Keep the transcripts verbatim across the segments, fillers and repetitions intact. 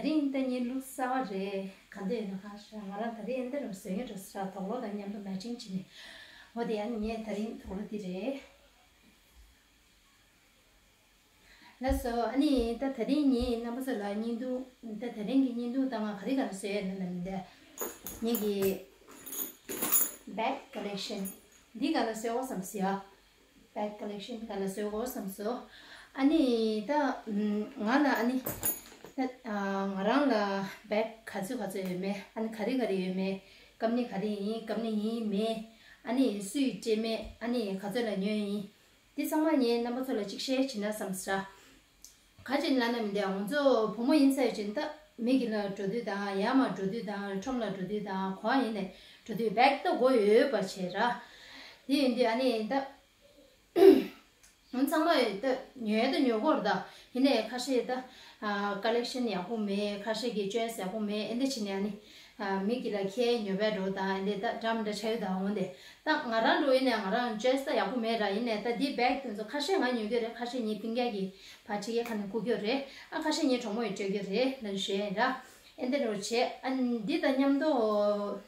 ད་རིང་ད་ངའི་ལུགས་གསར་བ་རེད། ག་འདྲ་ཡོད་ན་ཧ་ཤ། ང་རང་ད་རིང་འདི་རུ་བཟོས་ངེས་འགྲོ་ས་ར། དོག་ལོ་དང་མཉམ་དུ་མེ་ཅིང་བྱས་ནས། འོ་དེ་ཡང་ངས་ད་རིང་དོག་ལོ་འདི་རེད། ལགས་སོ། ཨ་ནི་ད་ད་རིང་ངས་རྣམ་པ་ཚོ་ལ་བརྙན་ཐུང་། ད་ད་རིང་གི་བརྙན་ཐུང་ད་ང་ག་རེ་ག་རེ་བཟོས་ཡོད་ན་ལབ་ན། ངེད་ཀྱི་bag collection འདི་ག་ལ་བཟོས་འོ་བསམ་སོང་ཡ། bag collection ག་ལ་བཟོས་འོ་བསམ་སོང་། ཨ་ནི་ད་ང་ལ་ཨ་ནི་ད་ང་རང་ལ་bag ག་ཚོད་ག་ཚོད་ཡོད་མེད། ཨ་ནི་ག་རེ་ག་རེ་ཡོད་མེད། company ག་རེ་ཡིན། company ཡིན་མིན། ཨ་ནི་སུས་སྤྲད་མེད། ཨ་ནི་ག་ཚོད་ལ་ཉོས་ཡིན། འདི་ཚང་མ་ངས་རྣམ་པ་ཚོ་ལ་གཅིག་share བྱེད་ན་བསམ་ས། ག་ཅིག་ལབ་ན་མི་འདི་ང་ཚོ་བུ་མོ་ཡིན་ཚར་ཡོད་ཅིག་ད་མི་གི་ལ་འགྲོ་དུས་དང་། ཡར་མར་འགྲོ་དུས་དང་། ཁྲོམ་ལ་འགྲོ་དུས་དང་། ག་པར་ཡིན་ནའི་འགྲོ་དུས་bag ད་དགོས་ཡོད་པ་བྱས་ར། དེ་ཡིན་དུས་ཨ་ནི་ད་ང་ཚང་མ་ད་ཉོས་ད་ཉོ་གི་ཡོད་རེད་ད། ཡིན་ནའི་ཁ་ཤས་ད་ཨ་collection ཡག་པོ་མེད། ཁ་ཤས་ཀྱི་choice ཡག་པོ་མེད། ཨེ་འདྲ་བྱས་ནས་ཨ་ནི་ཨ་མི་གི་ལ་ཁྱེར་ཉོ་བར་འགྲོ་དང་། ཨེ་འདྲ་ད་འདྲ་མི་འདྲ་ཆགས་ཡོད་ད། འོན་ཏེ་ད་ང་རང་འགྲོ་ཡིན་ནའི་ང་རང་choice ད་ཡག་པོ་མེད་ར། ཡིན་ནའི་ད་འདི་bag དེ་ཚོ་ཁ་ཤས་ང་ཉོ་གི་རེད། ཁ་ཤས་ངའི་སྤུན་ཀྱག་གི་ཕར་ཕྱི་རྒྱལ་ཁག་ནས་བསྐུར་གྱི་རེད། ཨ་ཁ་ཤས་ངའི་གྲོགས་མོ་ཡིས་སྤྲད་ཀྱི་རེད་ལབ་ཞུ་ཡ་ཡིན་ར། ཨེ་འདྲ་རོ་བྱས། ཨ་འདི་དང་མཉམ་དུ་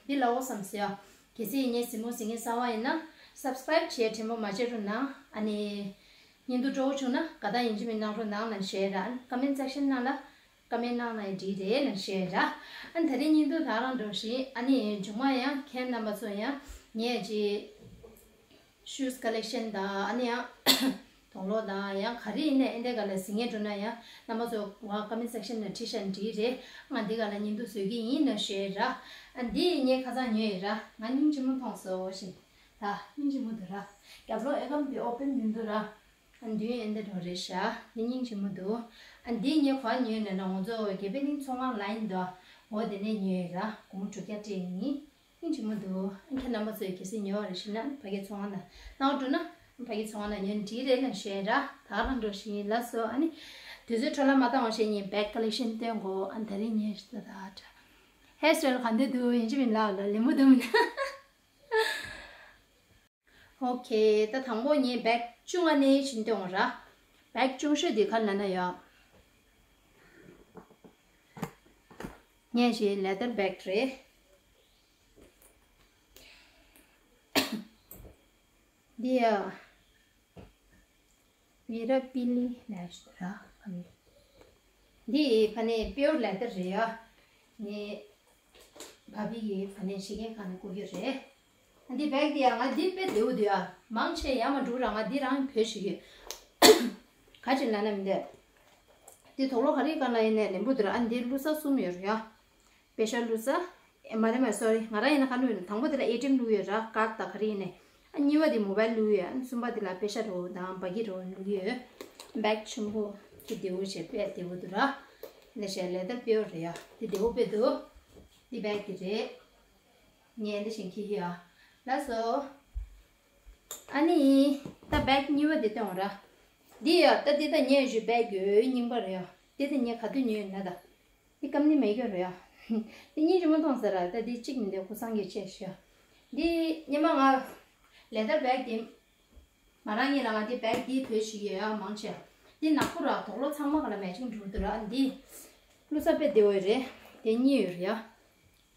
འདི་ལབ་འོ་བསམ་སོང་ཡ། གལ་སྲིད་ངའི་གཟིགས་མོ་གཟིགས་མཁན་གསར་པ་ཡིན་ན་subscribe བྱས་དྲན་པ་མ་བརྗེད་རོགས་གནང་། ཨ་ནི་བརྙན་ཐུང་སྤྲོ་པོ་བྱུང་ན་དགའ་རྟགས་ཡིན་གཅིག་མིན་གནང་རོགས་གནང་ལབ་ཞུ་ཡ་ར། ཨ་ནི་comment section ནང་ལ་comment གནང་ན་ཡང་འགྲིག་རེད་ལབ་ཞུ་ཡ་ར། ཨ་ནི་ད་རིང་བརྙན་ཐུང་ད་རང་འགྲོ་བཞིན། ཨ་ནི་མཇུག་མ་ཡང་ཁྱེད་རྣམ་པ་ཚོ་ཡང་ངས་ཅིག་shoes collection དང་། ཨ་ནི་ཡང་དོག་ལོ་དང་ཡང་ག་རེ་ཡིན་ནའི་ཨེ་འདྲའི་ག་ལ་གཟིགས་མཁན་འགྲོ་ན་ཡང་རྣམ་པ་ཚོ་ང་comment section ནང་བྲིས་ཤག་འགྲིག་རེད། ང་འདི་ག་ལ་བརྙན་ཐུང་བཟོ་གི་ཡིན་ལབ་ཞུ་ཡ་ར། ཨ་འདི་ངས་ཁ་སང་ཉོས་ཡ་ར། ང་སྙིང་རྗེ་མོ་མཐོང་སོང་ཞེས། ད་སྙིང་རྗེ་མོ་འདུག་ར། རྒྱབ་ལོགས་ཨེ་ཀམ་དེ་open མི་འདུག་ར། ཨ་འདི་ཨེ་འདྲ་འགྲོ་རེད་ཤག་འདི་སྙིང་རྗེ་མོ་འདུག་ཨ་འདི་ངས་ག་པར་ཉོས་ན་ན། ང་ཚོ་དགེ་འཕེལ་གླིང་ཚོང་ཁང་ལ་ཡིན་དོ། འོ་དེ་ནས་ཉོས་ཡ་ར། སྒོར་མོ་དྲུག་བརྒྱ་སྤྲད་ཡིན། སྙིང་རྗེ་མོ་འདུག་ཨ་ཁྱེད་རྣམ་པ་ཚོས་གལ་སྲིད་ཉོ་བ་རེ་ཞིག་ན་ཕ་གིའི་ཚོང་ཁང་ནང་ནང་འགྲོ་ན། ཕ་གིའི་ཚོང་ཁང་ནང་ཉོས་འགྲིག་རེད་ལབ་ཞུ་ཡ་ར། ད་རང་འགྲོ་བཞིན་ལགས་སོ། ཨ་ནི་དུས་ཚོད་འཕྲོ་བརླག་མ་བཏང་བ་ཞིག་ངས་bag collection སྟོན་དགོས། ཨ་ད་རིང་ངས་ད་ད་hairstyle ག་འདྲ་འདུག་ཡིན་གཅིག་མིན་ལབ་ལ་ལེགས་པོ་འདུག་མིན། ཨོ་ཁེ། ད་དང་པོ་ངས་bag བཅོ་ལྔ་ནས་བྱིན་སྟོན་ར། bag བཅོ་ཤོས་འདི་ག་ལབ་ན་ཡ། ངས་ཞེས་leather bag རེད། འདི་ཡ། ལི་ར་པི་ལི་ལས་ར། འདི་ཕ་ནས་pure leather རེད་ཡ། ངས་བ་བི་ཡི་ཕ་ནས་ཕྱི་རྒྱལ་ཁག་ནས་བསྐུར་རྒྱུ་རེད། འདི་bag འདི་ཡ་ང་འདི་དཔེ་བདེ་པོ་འདུག་ཡ། མང་ཆེ་ཡ་མ་འགྲུག་ར། ང་འདི་རང་བེད་སྤྱོད་ཀྱི། ག་ཅི་ལབ་ན་མི་འདི། འདི་དོག་ལོ་ག་རེ་ག་ལ་ཡིན་ནའི་ལེན་པོ་འདུག་ར། ཨ་འདི་བླུགས་ས་གསུམ་ཡོད་རེད་ཡ། པེ་ཤ་བླུགས་ས། ཨེ་མ་རེད་མ་རེད། sorry། ང་རང་ཡིན་ན་ག་བླུགས་ཡོད་ན། དང་པོ་དེ་ལ་ཨེ་ཊི་ཨེམ་བླུགས་ཡོད་ར། ཀར་ཌི་དང་ག་རེ་ཡིན་ནའི། ཨ་གཉིས་པ་དེ་mobile བླུགས་ཡོད། ཨ་གསུམ་པ་དེ་ལ་པེ་ཤ་རོ་དང་བ་གི་རོ་བླུགས་ཡོད། bag ཆེན་པོ་དེ་བདེ་པོ་བྱས། དཔེ་བདེ་པོ་འདུག་ར། ལས་བྱས་leather pure རེད་ཡ། དེ་བདེ་པོ་དཔེ་འདུག་འདི་bag དེ་རེད། ངས་འདི་བཞིན་འཁྱེར་གྱི་ཡ། ལགས་སོ། ཨ་ནི་ད་bag གཉིས་པ་དེ་སྟོན་ར། འདི་ཡ་ད་འདི་ད་ངས་ཞུ་bag ཡོད་རྙིང་པ་རེད་ཡ། འདི་ད་ངས་ག་དུས་ཉོས་ཡོད་ན་ད། འདི་ཀམ་ནི་མེད་ཀྱི་རེད་ཡ། འདི་སྙིང་རྗེ་མོ་མཐོང་ས་ར། ད་འདི་གཅིག་མིན་འདི་ཁུ་སང་གི་ཆེ་ཤོས། འདི་སྙེ་མ་ང་leather bag འདི་མ་རང་ཉིད་ལ་ང་འདི་bag འདི་བེད་སྤྱོད་ཀྱི་ཡོད་ཡ། མང་ཆེ་འདི་ནག་པོ་ར། དོག་ལོ་ཚང་མ་ག་ལ་matching འགྲོ་འདུག་ར། འདི་བླུགས་ས་དཔེ་བདེ་བོ་རེད། དེ་གཉིས་ཡོད་རེད་ཡ།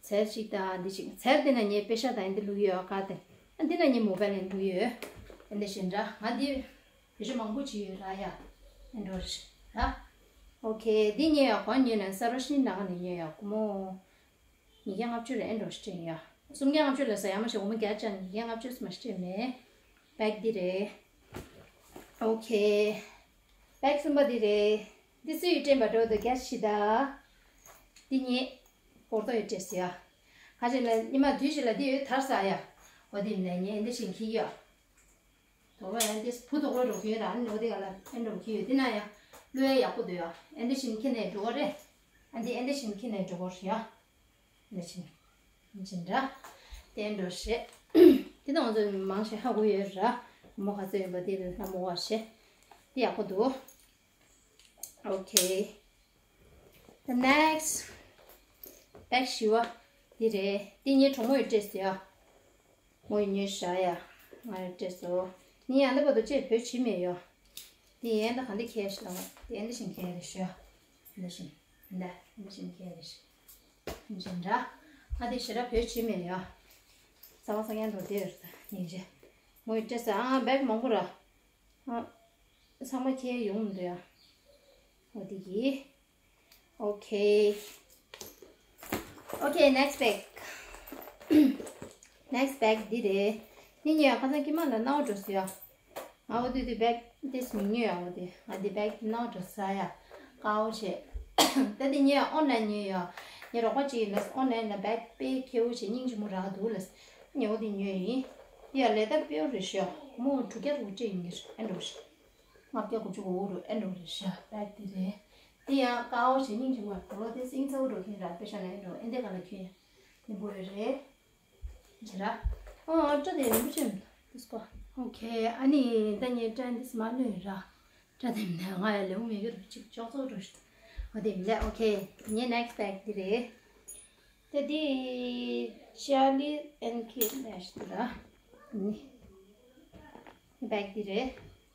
ཚལ་གཅིག་དང་འདི་གཅིག་ཚལ་དེ་ན་ངས་པེ་ཤ་དང་འདི་བླུགས་ཡོད་ཀ་དེ། འདི་ན་ངས་mobile ནས་བླུགས་ཡོད། འདི་བཞིན་འདྲ་ང་འདི། བེད་སྤྱོད་མང་པོ་བྱས་ཡོད་ར་ཡ། ཨེ་འགྲོ་ར། ཨོ་ཁེ། འདི་ངས་ཡང་གོང་ཉོས་ན་ས་རོ་ཤི་ནང་ནས་ཉོས་ཡ། སྒོར་མོ་ཉིས་བརྒྱ་ལྔ་བཅུ་རེ་ཨེ་འགྲོ་སྤྲད་ཡ། སུམ་བརྒྱ་ལྔ་བཅུ་ལ་ཟ་ཡ་མ་ཤེས། སྒོར་མོ་བརྒྱ་ཆ་ཉིས་བརྒྱ་ལྔ་བཅུ་མ་སྤྲད་མེད། bag འདི་རེད། ཨོ་ཁེ། bag གསུམ་པ་འདི་རེད། འདི་སུ་ཡིས་སྤྲད་པ་འགྲོ་འདུག་རྒྱ་ཆེ་ད། འདི་ངས་སྒོར་ཐོག་ཡོད་སྤྲད་ཟེར་ཡ། ག་ཅི་ལ་ཉི་མ་དུས་ཤིག་ལ་འདི་ཡོད་དར་ས་ཡ། འོ་དེ་ནས་ངས་འདི་བཞིན་འཁྱེར་ཡ། དོག་ལོ་ཡང་འདི་བུ་དོག་ལོ་འགྲོ་གི་ཡོད་ར། ཨ་ནི་འོ་དེ་ག་ལ་ཨེ་འགྲོ་གི་ཡོད། དེ་ན་ཡང་བླུགས་ཡ་ཡག་པོ་འདུག་ཡ། ཨེ་འདི་བཞིན་འཁྱེར་ནས་འགྲོ་གི་རེད། ཨ་འདི་ཨེ་འདི་བཞིན་འཁྱེར་ནས་འགྲོ་གི་རེད་ཡ། འདི་བཞིན་འདི་འདྲ་དེ་འགྲོ་རེད། དེ་དང་ང་ཚོ་མང་ཆེ་ཧ་གོ་ཡོད་ར། མོ་ག་ཚོད་ཡོད་པ་དེ་ལ་མོ་བ་ཞེ་དེ་ཡག་པོ་འདུག་ཨོ་ཁེ། The next bag བཞི་བ་འདི་རེད། འདི་ངའི་གྲོགས་མོ་ཡིས་སྤྲད་ཟེར་ཡ། མོ་ཡིས་ཉོས་བཞག་ཡ། ང་ཡིས་སྤྲད་སོང་། ངས་ཡང་འདི་བར་དུ་ཅིག་བེད་སྤྱོད་བྱས་མེད་ཡ། འདི་ཡན་ད་ག་འདི་ཁྱེར་ཤི་ལ། འདི་ཡན་འདི་བཞིན་ཁྱེར་རེ་ཞུ་ཡ། འདི་བཞིན། འདི་འདི་བཞིན་ཁྱེར་རེ་ཞིག་འདི་བཞིན་ར། ཨ་དེ་ཞེ་དྲག་བོད་བྱེད་མེད་ཡ། ས་བ་ས་ཡན་འགྲོ་དེ་ཡོད་ད་ཉིན་རེ། མོ་ཡི་སྤྲད་ས་ཨ་བེག་མང་པོ་ར། ཨ། ཚང་མ་ཁྱེར་ཡོང་འདུག་ཡ། འོ་དེ་གི། Okay. Okay, next bag. Next bag འདི་རེད། འདི་ཉོས་ཡ་ཁ་སང་ཀྱི་མ་ལ་ནའོ་འགྲོ་སོང་ཡ། ང་འོ་དེ་དེ་བེག་དེ་མི་ཉོས་ཡ། འོ་དེ་ང་དེ་བེག་དེ་ནའོ་འགྲོ་ས་ཡ། ཀའོ་བྱེད། ད་དེ་ཉོས་ཡ་ཨོན་ལན་ཉོས་ཡ། ངའི་རོགས་པ་གཅིག་ཡིན་ལ་ཨོན་ལན་ལ་བེག་དཔེ་ཁེའུ་བྱེད་སྙིང་རྗེ་མོ་རག་འདུག་ལ། ངའི་འོ་དེ་ཉོས་ཡིན། འདི་ཡ་ལས་ད་དཔེ་རེད་ཤག་མོ་དྲུག་བརྒྱ་རུ་སྤྲད་ཡིན་ངེས་ཨེ་འགྲོ་ཤག་ལྔ་བརྒྱ་དགུ་བཅུ་གོ་དགུ་རུ་ཨེ་འགྲོ་རེད་ཤག་བེག་དེ་རེད། དེ་ཡང་ཀའོ་བྱེད་སྙིང་རྗེ་མོ་གོ་ལོ་དེ་སིང་ཚ་བོ་འགྲོ་མཁན་ར་དཔེ་ཤ་ན་ཨེ་འགྲོ་ཨེ་འདི་ག་ལ་ཁྱོད་ཡ། ནི་བོ་རེད། ཇི་ར། ཨོ་སྐྲ་དེ་རིང་པོ་ཅན་དུ་སྐོ། ཨོ་ཁེ་ཨ་ནི་ད་ངས་སྐྲ་འདི་སི་མ་ལོས་ར། སྐྲ་དེ་མིན་ན་ང་ཡ་ལེའུ་མེད་གི་རུ་ཅིག་ཅོག་ཙོག་འགྲོ་ཤི། ཨོ་དེ་མིན་ལེ་ཨོ་ཁེ། ངའི་next bag འདི་རེད། དེ་འདི་Charlie and Kate ནས་ཤི་ར། ནི་bag འདི་རེད།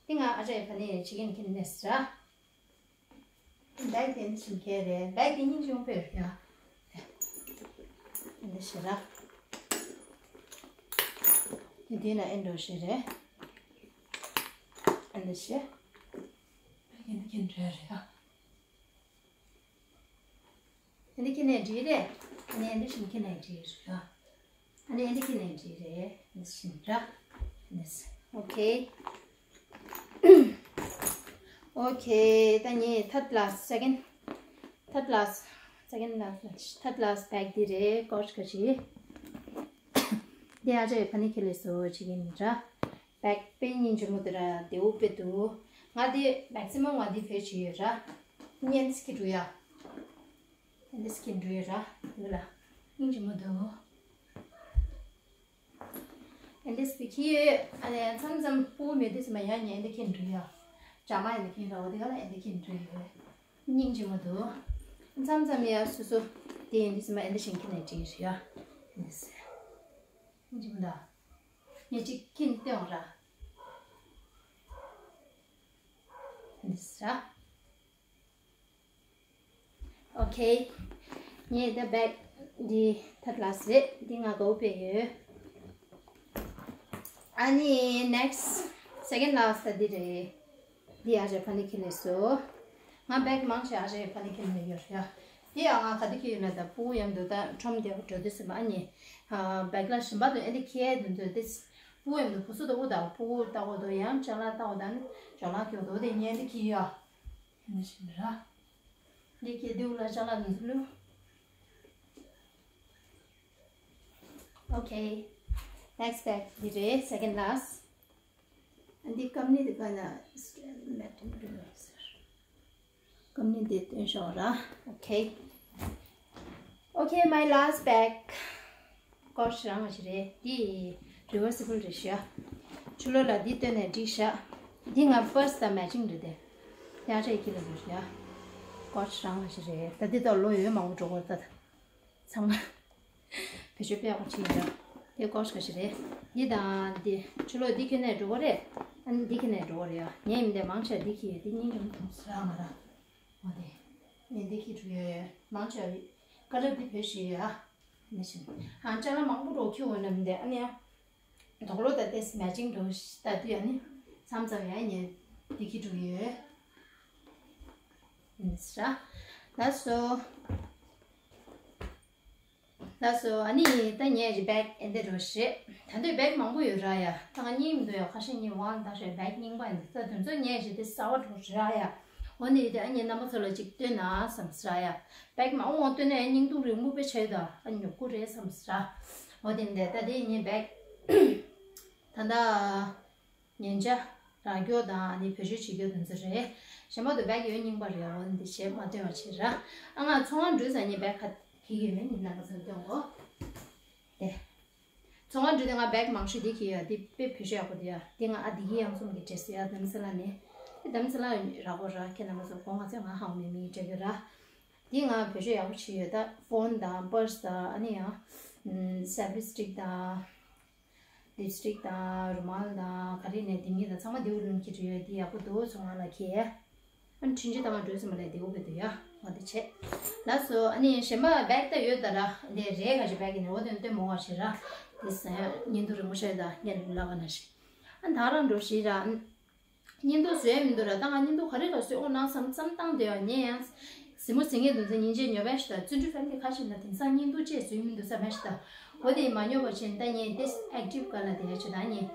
འདི་ང་ཨ་ཅག་ཡ་ཕ་ནས་ཕྱི་རྒྱལ་ཁྱེར་ནས་ར། བེག་དེ་འདི་བཞིན་ཁྱེར་རེད། བེག་དེ་སྙིང་རྗེ་མོ་དཔེ་ཡོད་ཡ། འདི་ཞེ་ར། འདི་འདི་ན་ཨེ་འགྲོ་ཞེ་རེད། འདི་ཞེ། བེག་འདི་ཁྱེར་འགྲོ་ཡ་རེད་ཡ། འདི་ཁྱེར་ནས་འགྲིག་རེད། འདི་འདི་བཞིན་ཁྱེར་ནས་འགྲིག་རེད་ཡ། ཨ་ནི་འདི་ཁྱེར་ནས་འགྲིག་རེད། འདི་བཞིན་ར། འདི། Okay. Okay. ད་ངས་third last, second, third last, second last, third last bag འདི་རེད། ཀོ་ཤ་ཁ་ཤི། འདི་ཨ་ཅག་ཡ་ཕ་ནི་ཁྱེར་ལས་སོ་བྱེད་ཀྱི་ཡིན་ར། བེག་དཔེ་སྙིང་རྗེ་མོ་དེ་ར་བདེ་བོ་དཔེ་འདུག་ང་འདི་maximum ང་འདི་བེད་སྤྱོད་ཡོད་ར། ཉན་སི་ཀི་འགྲོ་ཡ། ཨེ་འདི་སི་ཀིན་འགྲོ་ཡོད་ར། འདི་ལ་སྙིང་རྗེ་མོ་འདུག་ཨེ་འདི་སི་བི་ཁི་ཡོད། ཨ་ནི་མཚམས་མཚམས་སྤུ་གུ་མེད་དུས་ཙམ་པ་ཡང་ཉན་ཨེ་འདི་ཁིན་འགྲོ་ཡོད། ཇ་མ་ཨེ་འདི་ཁིན་ར་འོ་དེ་ག་ལ་ཨེ་འདི་ཁིན་འགྲོ་ཡོད། སྙིང་རྗེ་མོ་འདུག་མཚམས་མཚམས་ཡ་སོ་སོ་དེ་ཡིན་དུས་ཙམ་པ་ཨེ་འདི་ཤིང་ཁིན་ནས་བྲིས་ཡོད། ཨེ་འདི་སི། སྙིང་རྗེ་མོ་འདུག་ངས་ཅིག་ཁིན་སྟོན་ར། ཨེ་འདི་སི་ར། Okay. ངས་ད་བེག་འདི་third last རེད། འདི་ང་དགའ་བོ་དཔེ་ཡོད། ཨ་ནི་next, second last འདི་རེད། འདི་ཨ་ཅག་ཕ་ནི་ཁྱེར་ལས་སོ། ང་བེག་མང་ཆེ་ཨ་ཅག་ཕ་ནི་ཁྱེར་ནས་ཡོད་རེད། འདི་ཡང་ང་ག་དུས་ཁྱེར་ཡོད་ན་ད་སྤུ་གུ་མཉམ་དུ་ད་ཁྲོམ་དེ་འགྲོ་དུས་ཙམ་པ་ཨ་ནི། བེག་ལ་ཞིམ་པ་དུ་ཨེ་འདི་ཁྱེར་དུ་འདོད་དེ། སྤུ་གུ་མཉམ་དུ་བུ་སུ་ད་འུ་ད་སྤུ་གུ་ལྟ་བོ་དུ་ཡང་ཅ་ལག་ལྟ་བོ་ད་ནི་ཅ་ལག་ཁྱེར་དུ་དེ་ཉན་འདི་ཁྱེར་ཡོད། འདི་བཞིན་ར། འདི་གི་འདི་འུ་ལ་ཅ་ལག་འདི་ལུ། Okay. Next bag འདི་རེད། Second last. འདི་ཀམ་ནི་འདི་ག་ན་ཀམ་ནི་འདི་སྟོན་ཤོག་ར། Okay. Okay, my last bag. ཀོ་ཤ་རང་ཞིག་རེད། འདི་reversible རེད་ཤག་ཕྱི་ལོགས་ལ་འདི་སྟོན་ནས་འགྲིག་ཤག་འདི་ང་purse དང་matching རེད་དེ། ཡ་ཆ་ཡི་ཁྱི་ལ་འགྲོ་ཤག་ཀོ་ཤ་རང་ཞིག་རེད། ད་འདི་དག་ལོ་ཡོད་མང་པོ་འགྲོ་གི་རེད་ད། ཚང་མ་བེད་སྤྱོད་སྤེལ་བ་ཅིག་ཡིན་ད། དེ་ཀོ་ཤ་ཞིག་རེད། འདི་དང་འདི་ཕྱི་ལོགས་འདི་ཁྱེར་ནས་འགྲོ་གི་རེད། ཨ་ནི་འདི་ཁྱེར་ནས་འགྲོ་གི་རེད་ཡ། ངས་མི་འདི་མང་ཆེ་འདི་ཁྱེར་ཡོད། འདི་སྙིང་རྗེ་མོ་འདུག་ཟེར་ཨ་མ་ར། འོ་དེ། ངས་འདི་ཁྱེར་འགྲོ་ཡོད། མང་ཆེ་བ་ཀ་ལར་འདི་བེད་སྤྱོད་ཡོད་ཨ། ནི་བཞིན། ཨང་ཅ་ལག་མང་པོ་འགྲོ་ཁྱེར་འོང་ན་མི་འདི་ཨ་ནི་ཨ། དོག་ལོ་དང་ཏེས་matching འགྲོ་ལྟ་དུས་ཨ་ནི། མཚམས་མཚམས་ཡང་ངས་འདི་ཁྱེར་འགྲོ་ཡོད། ནི་ཟེར་ཨ། ལགས་སོ། ལགས་སོ། ཨ་ནི་ད་ངས་ཀྱི་བེག་ཨེ་འདི་འགྲོ་ཤེས། ད་འདོད་བེག་མང་པོ་ཡོད་ར་ཡ། ད་ང་གཉིས་མི་འདུག་ཡ། ཁ་ཤས་གཉིས་དབང་ད་ཤོད་བེག་རྙིང་པ་ཡིན་འདུག་ད་དོན་ཚོ་ངས་ཀྱི་དེ་གསར་བ་འགྲོ་ར་ཡ། འོ་ནི་དེ་ཨ་ནི་རྣམ་པ་ཚོ་ལ་ཅིག་སྟོན་ན་བསམ་ཟེར་ཡ། བེག་མང་པོ་སྟོན་ན་ཡ་སྙིང་སྡུག་རིང་པོ་དཔེ་ཆ་ཡོད་ད། ཨ་ཉོ་དགོས་རེད་བསམ་ཟེར། འོ་དེ་འདི་ད་དེ་ངས་བེག་ད་ད། ཉན་ཆ། རག་རྒྱུ་དང་ཨ་ནི་བེད་སྤྱོད་བྱེད་རྒྱུ་དེ་ཚོ་རེད། གཞན་པ་དུ་བེག་ཡོད་རྙིང་པ་རེད། འོ་འདི་བྱས་མ་སྟོན་པ་བྱེད་ར། ཨ་ང་ཚོང་ཁང་འགྲོ་ས་ནས་བེག་ཁ་གི་ཡོད་མེད་ནི་རྣམ་པ་ཚོར་སྟོན་གོ། དེ། ཚོང་ཁང་འགྲོ་དེ་ང་བེག་མང་ཤོས་འདི་གི་ཡོད། འདི་དཔེ་བེད་སྤྱོད་ཡག་པོ་འདུག་ཡ། འདི་ང་ཨ་འདི་གི་ཡང་ཚོང་གི་འདྲེས་སུ་ཡ་དམ་ཚ་ལ་ནི། དེ་དམ་ཚ་ལ་རག་གོ་ར། ཁྱེད་རྣམ་པ་ཚོ་གོང་ང་ཚོས་ང་ཧང་མེ་མི་འདྲ་གི་ར། འདི་ང་བེད་སྤྱོད་ཡག་པོ་བྱེད་ཡོད། ད་ཕོན་དང་པར་སི་དང་ཨ་ནི་ཡང་། ཨམ། སེབ་ལིབ་སི་ཊིག་དང་། ལིབ་སི་ཊིག་དང་རུ་མལ་དང་ག་རེ་ནས་དེ་གཉིས་དང་ཚང་མ་དེའུ་ལུན་གྱི་རེད། དེ་ཡག་པོ་འདུག་ཚོང་ཁང་ལ་ཁྱེར། ཨ་ནི་འཕྲིན་ཆས་བཏང་བ་འགྲོ་ཙམ་ལས་དེའུ་བས་འདུག་ཡ། འོ་དེ་བྱས། ལགས་སོ། ཨ་ནི་གཞན་པ་བེག་ད་ཡོད་ད་ར། འདི་རས་ཁ་ཅིག་བེག་ཡིན་ནས་འོ་དེ་སྟོན་མོ་བ་ཞེ་ར། དེ་ས་ཡ་བརྙན་ཐུང་རིང་མོ་ཞིག་ད་ངས་ལབ་པ་ན་ཞིག་ཨ་ད་རང་འགྲོ་ཞིག་ར། བརྙན་ཐུང་བཟོས་མི་འདུག་ར། ད་ང་བརྙན་ཐུང་ག་རེ་ག་བཟོས་འོ་ན་བསམ་བསམ་བཏང་དེ་བ་ཉན་ཡང་། གཟིགས་མོ་གཟིགས་མཁན་དེ་ཚོ་སྙིང་རྗེ་ཉོ་བས་ཤི་ད། བརྩོན་འགྲུས་ཕན་དེ་ཁ་ཤས་ལ་དེང་སང་བརྙན་ཐུང་ཅེས་བཟོས་མི་འདུག་བསམ་བས་ཤི་ད། འོ་དེ་མ་ཉོ་བ་བྱས་ད་ངས་དེ་ཨེག་ཊིབ་ག་ལ་དེ་ཡ་ཆུ་ད་ངས།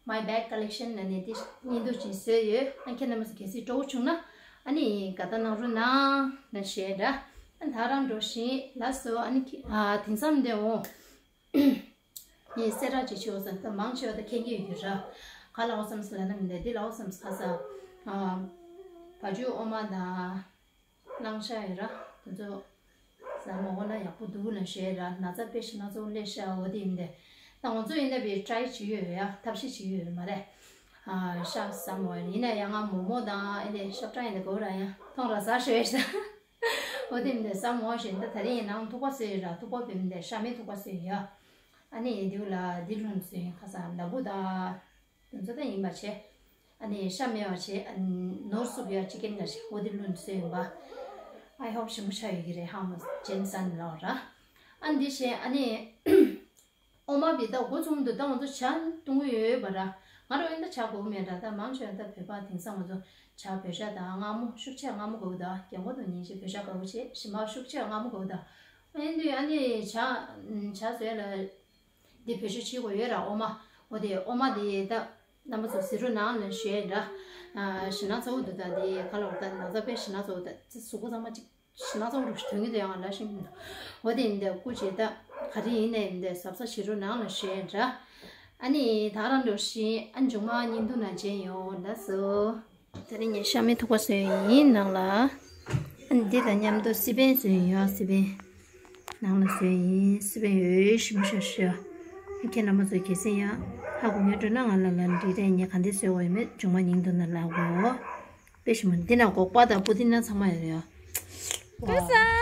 My Bag Collection ལ་ནས་དེ་བརྙན་ཐུང་ཅིག་བཟོས་ཡོད། ཨ་ཁྱེད་རྣམ་པ་ཚོ་གལ་སྲིད་སྤྲོ་བོ་བྱུང་ན་ཨ་ནི་དགའ་རྟགས་གནང་རོགས་གནང་ལ་ཞེས་ར། ཨ་ད་རང་འགྲོ་བཞིན་ལགས་སོ། ཨ་ནི་ཁྱེད་ཨ་དེང་སང་འདི་འོང་། ངས་གསལ་བསྒྲགས་ཅིག་བྱེད་འོ་ཟེར་ད་མང་ཆེ་བ་ད་མཁྱེན་གྱི་ཡོད་རྒྱུ་ར། ག་ལ་འོ་བསམ་སི་ལ་ན་མི་འདུག་འདི་ལ་འོ་བསམ་སི་ཁ་ས། ཨ་བ་ཇུ་འོ་མ་དང་། བླང་བྱ་ཡོད་ར། དེ་ཚོ་ཟ་མ་འོ་ན་ཡག་པོ་འདུག་ལ་ཞེས་ར། ན་ཚ་དཔེ་ཞིམ་ན་ཚོ་ལས་ཤ་འོ་དེ་ཡིན་ཏེ། ད་ང་ཚོ་ཡིན་ན་བི་ཊ་རའི་བྱེད་ཡོད་ཡ། ཐབས་ཤེས་བྱེད་ཡོད་མ་རེད། ཨ་ཤ་ཟ་མ་འོ་ཡིན་ན་ཡང་ང་མོ་མོ་དང་ཨེ་ལས་ཤབ་ཀྲ་ཡིན་ཏེ་གོ་ར་ཡང་ཐོང་ར་ཟ་ཞོད་ཤ། འོ་དེ་མིན་ཏེ་ཟ་མ་འོ་ཞེས་ད་ད་རིང་ཡིན་ནའང་ཐུག་པ་བཟོས་ཡོད་ར། ཐུག་པ་བི་མིན་ཏེ་ཤ་མེད་ཐུག་པ་བཟོས་ཡོད་ཡ། ཨ་ནི་ཡིན་དེའུ་ལ་འདི་ལུང་བཟོས་ཡིན་ཁ་ས་ལ་བུ་ད། དེ་ཚོ་ད་ཡིན་པ་བྱས། ཨ་ནི་ཤ་མེད་པ་བྱས། ཨ་ནི་ནོར་སུབ་ཡ་ཅི་ཀན་ག་ཞིག་འོ་དེ་ལུན་སོས་ཡིན་པ། I hope ཞིམ་པོ་ཆགས་ཡོད་ཀྱི་རེད། ཧ་མ་ཇེན་སན་ལོ་ར། ཨ་འདི་བྱས་ཨ་ནི་ཨོ་མ་བི་ད་འགོ་ཚུགས་འདུག་ད་ང་ཚོ་ཇ་འཐུང་གི་ཡོད་པ་ར། ང་རང་ཡིན་ད་ཇ་དགོས་མེད་ར། ད་མང་ཆེ་བ་ད་བོད་པ་དེང་སང་ང་ཚོ་ཇ་བོད་ཇ་དང་མངར་མོ་ཤུགས་ཆེ་མངར་མོ་དགོས་ད་རྒན་གོག་དང་ཉིན་ཞིག་བོད་ཇ་དགོས་བྱས་ཞིམ་པ་ཤུགས་ཆེ་མངར་མོ་དགོས་ད། ཨ་ནི་ཨ་ནི་ཇ་ཇ་བཟོས་ལ། འདི་བེད་སྤྱོད་བྱེད་དགོས་ཡོད་ར་ཨོ་མ། འོ་དེ་ཨོ་མ་དེ་ད་རྣམ་པ་ཚོ་གཟིགས་རོགས་གནང་ལ་ཞུ་ཡ་ར། ཨ་ཞེ་ན་ཚ་བོ་འདུག་ད་དེ་ག་ལ་བར་ད་ན་ཚ་དཔེ་ཞེ་ན་ཚ་བོ་ད་ཙི་གཟུགས་པོ་ཚང་མ་ཅིག་ཞེ་ན་ཚ་བོ་རུ་ཞིག་དོན་གྱི་དེ་ཡང་ལ་ཤིང་འདུག་འོ་དེ་ཡིན་དེ་སྐུ་ཅིག་ད་ག་རེ་ཡིན་ནས་ཡིན་དེ་གཟབ་གཟབ་བྱེད་རོགས་གནང་ལ་ཞུ་ཡ་ར། ཨ་ནི་ད་རང་འགྲོ་བཞིན་ཨ་མཇུག་མ་བརྙན་ཐུང་ནང་མཇལ་ཡོང་། ལགས་སོ། དེ་རིང་ངས་ཤ་མེད་ཐུག་པ་བཟོས་ཡིན་ནང་ལ། ཨ་ནི་འདི་དང་མཉམ་དུ་སི་པན་བཟོས་ཡིན་ཡོད། སི་པན་ནང་ལ་བཟོས་ཡིན། སི་པན་ཡོད་ཞིམ་ཤ་ཤ། ཁྱེད་རྣམ་པ་ཚོ་གལ་སྲིད་ཡང་ཧ་གོ་མཁན་འགྲོ་ན་ང་ལ་ལ་འདི་རེད། ངས་ག་འདི་བཟོས་འོ་ཡོད་མེད་མཇུག་མ་ཉིན་དུ་ན་ལ་གོ། དཔེ་ཞིམ་པོ་འདི་ན་སྒོག་པ་དང་པུ་དི་ན་ཚང་མ་ཡོད་ཡོད། ཀུ་ས།